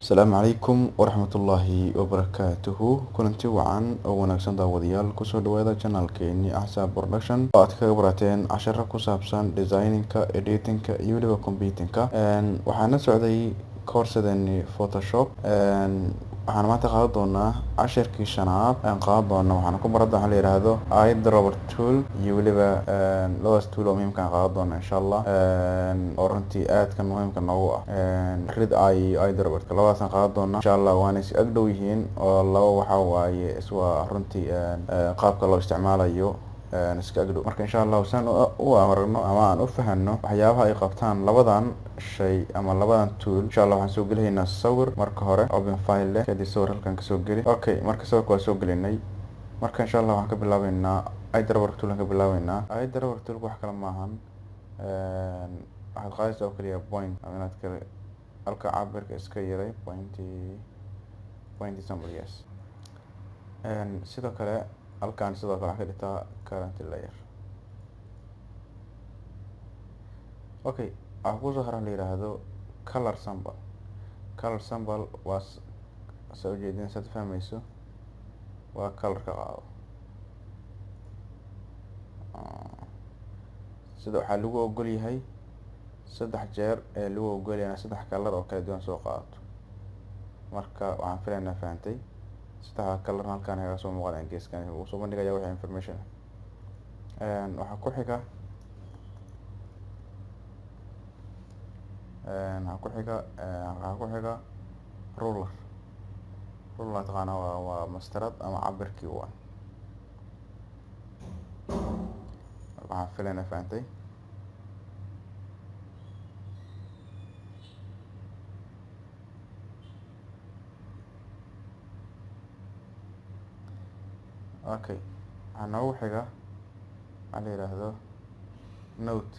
Asalaamu calaykum waraxmatullaahi wabarakaatuhu. Kulanti wacan oo wanaagsan, daawadayaal. Kusoo dhawaada channelkeeni Axsaab Production oo aad kaga barateen casharo ku saabsan designinka, editingka iyo weliba computingka. Waxaan la socday koorsadeni Photoshop. Waxaan maanta qaadan doonaa cashirkii shanaad aan qaadan doono. Waxaan ku baran doonaa la yiraahdo eyedropper tool iyo weliba labadaas tool oo muhiimka aan qaadan doono, insha Allah, oo runtii aadka muhiimka noogu ah, red eye iyo eyedropperka. Labadaas aan qaadan doonaa, insha Allah, waana is ag dhow yihiin oo laba waxa waaye iswa runtii qaabka loo isticmaalayo iska agdhow. Marka, insha Allahu, saan u aragno ama aan u fahano waxyaabaha ay qabtaan labadan shay ama labadan tool, insha Allah, waxaan soo gelihaynaa sawir. Marka hore open file leh, kadib sawir halkan kasoo geli. Okay, marka sawirka waa soo gelinay. Marka, insha Allah, waxaan ka bilaabeynaa eyedropper tool aan ka bilaabeynaa. Eyedropper tool wax kale maahan, waxaad qaadaysaa oo kaliya point ama inaad kale halka cabirka iska yaray, point sample, yes. Sidoo kale halkan sidoo kale waxaa ka dhigtaa current layer. Okay, waxaa kusoo haran la yiraahdo color sample. Color sample waa saa ujeedin, saad fahmeyso, waa colorka qaado. Sida waxaa lagu ogol yahay 3 jeer ee lagu ogol yahay saddex color oo kala duwan soo qaadato. Marka waxaan filaynaa fahantay. Saddexda colorna halkaan kaga soo muuqanaya, geeskan uu soo bandhigaya wixii information. Waxaa ku xiga ruler. Ruler taqaana waa mastarad ama cabirkii waa. Marka waxaan filaynaa fahantay. Okay, waxaa noogu xiga waxaa la yiraahdo note.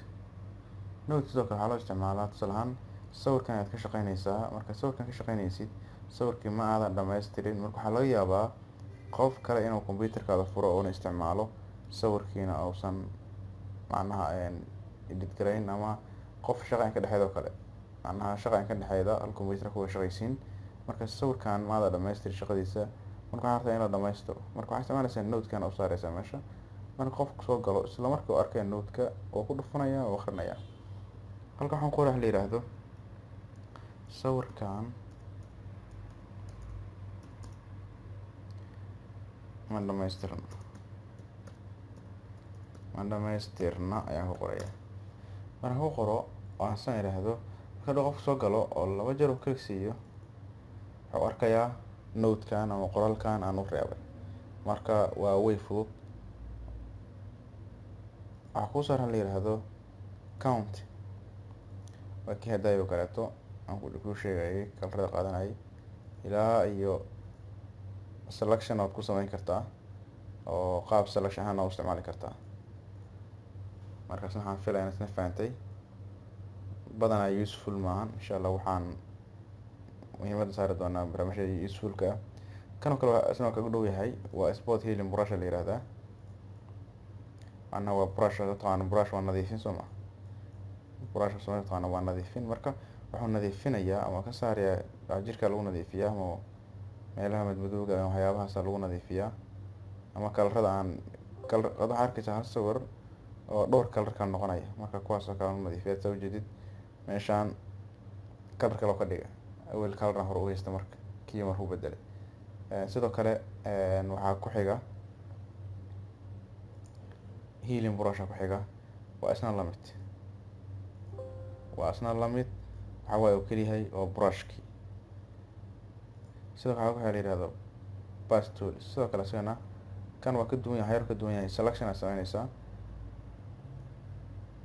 Note sidoo kale waxaa loo isticmaalaa, tusaale ahaan, sawirkan ayaad ka shaqeyneysaa. Marka sawirkan ka shaqeyneysid, sawirkii ma aadan dhammaystirin. Marka waxaa laga yaabaa qof kale inuu computerkaada furo oona isticmaalo sawirkiina, uusan macnaha edit garayn, ama qof shaqa in ka dhexeeda oo kale, macnaha shaqa in ka dhexeeda hal computer ku wada shaqeysiin. Marka sawirkan ma aadan dhamaystirin shaqadiisa, marka waxaa rabtaa in la dhamaystiro. Marka waxaa isticmaaleysaa note-kan oo saareysaa meesha. Marka qofku soo galo, isla markii uu arkaya note-ka, oo ku dhufanaya oo akrinaya. Halka waxaan ku qoray wax la yiraahdo "Sawirkan ma dhamaystirna", "ma dhamaystirna" ayaan ku qoraya. Markaan ku qoro oo aan san idhaahdo, marka hadhow qofku soo galo oo 2 jeer uu click siiyo, wuxuu arkayaa note-kan ama qoraalkan aan u reebay. Marka waa way fudud. Waxaa kuu saaran la yiraahdo count. Waa kii hadaayo kaleeto aan kuu sheegayay colorada qaadanayay. Ilaa iyo selection waad ku sameyn kartaa oo qaab selection ahaan u isticmaali kartaa. Markaas waxaan filaya inaad isna fahantay. Badanaa useful maahan. Insha Allah, waxaan muhiimadda saari doonaa barnaamijyada usefulka ah. Kan oo kale isna waa kaga dhow yahay, waa spot healing brush la yihahdaa. Macnaha waa brush, taqaano brush waa nadiifin, soo ma? Brush soo taqaano waa nadiifin. Marka wuxuu nadiifinayaa ama ka saarayaa jirka lagu nadiifiyaa, ama meelaha madmadowga ama waxyaabahaas lagu nadiifiyaa, ama colorada aan color. Waxaa arkeysaa hal sawir oo dhowr color kala noqonaya. Marka kuwaas oo kale lagu nadiifiya. Saa ujeedid, meeshaan color kale oo ka dhiga, awel color hore u haysta, marka kii markuu bedelay. Sidoo kale waxaa ku xiga healing brush ku xiga. Waa isna lamid, waa isna lamid. Waxa waaye uu keliyahay oo brushki. Sidoo kale waxaa la yihahdo patch tool. Sidoo kale isagana kan waa ka duwan yahay, yar ka duwan yahay. Selection aad sameyneysaa,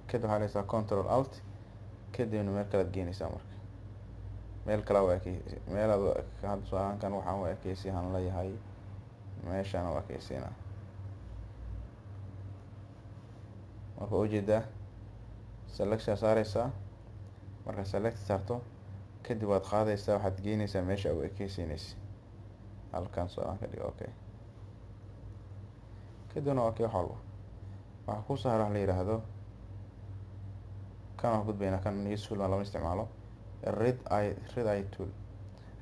kadib waxaa leheysaa Control Alt, kadibna meel kale ad geyneysaa. Marka meel kale u ekey, meel aad hadda tusaalahaan kan waxaan u ekeysiin leeyahay, meeshaan u ekeysiina. Marka ujeedaa selection saareysaa. Marka select saarto kadib, waad qaadeysaa, waxaad geyneysaa meesha u ekeysiineysa. Halkan tusaalahaan ka dhiga. Okay, kadibna okay. Wax walba waxaa ku sahar wax la yiraahdo kan. Waan gudbaynaa kan, useful lama isticmaalo. Red eye, red eye tool.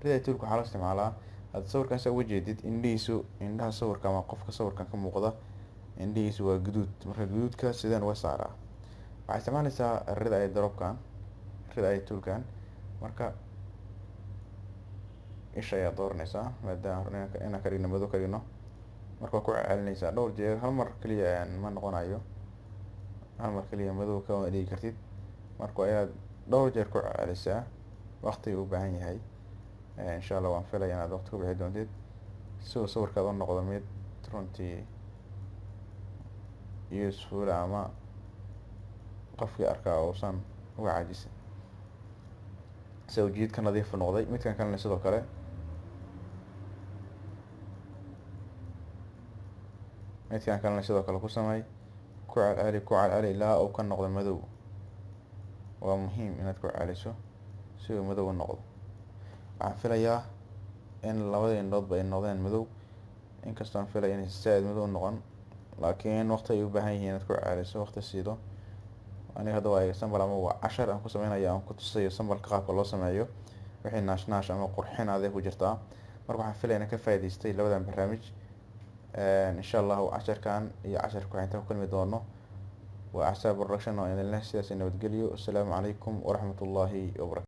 Red eye toolka waxaa loo isticmaalaa, hadda sawirkan saa uga jeedid, indhihiisu, indhaha sawirka ama qofka sawirkan ka muuqda, indhihiisu waa guduud. Marka guduudka sideen uga saaraa? Waxaa isticmaaleysaa red eye dropkan, red eye toolkan. Marka isha ayaa dooranaysaa, maadaama inaan ka dhigno madow ka dhigno. Marka waa ku celinaysaa dhowr jeer, hal mar kaliya ma noqonayo, hal mar kaliya madow kama dhigi kartid. Marka waa inaad dhowr jeer ku celisaa, waqtiga u baahan yahay. Insha Allah waan filaya inaad waqti ku bixi doontid si uu sawirkaad u noqdo mid runtii useful ama qofkii arkaa uusan uga caajisin. Soo jiidka nadiif noqday. Midkan kalena sidoo kale, midkan kalena sidoo kale ku samey, ku celceli, ku celceli ilaa uu ka noqdo madow. Waa muhiim inaad ku celiso si uu madow u noqdo. Waxaan filayaa in labada indhoodba ay noqdeen madow, inkastoo aan filaya inay zaaid madow noqon, laakiin waqti ay u baahan yihiin inaad ku celiso, waqti siido. Aniga hadda waa sample ama waa cashar aan ku sameynayo, aan ku tusayo sampleka qaabka loo sameeyo, wixii naash naash ama qurxin aday ku jirtaa. Marka waxaan filaya inaan ka faa'iidaystay labadan barnaamij. Insha Allahu casharkan iyo casharka waxaan intaan ku kulmi doono. Waa Axsaab Production oo idin leh sidaas nabadgelyo. Assalaamu calaykum waraxmatullaahi wabarakatu.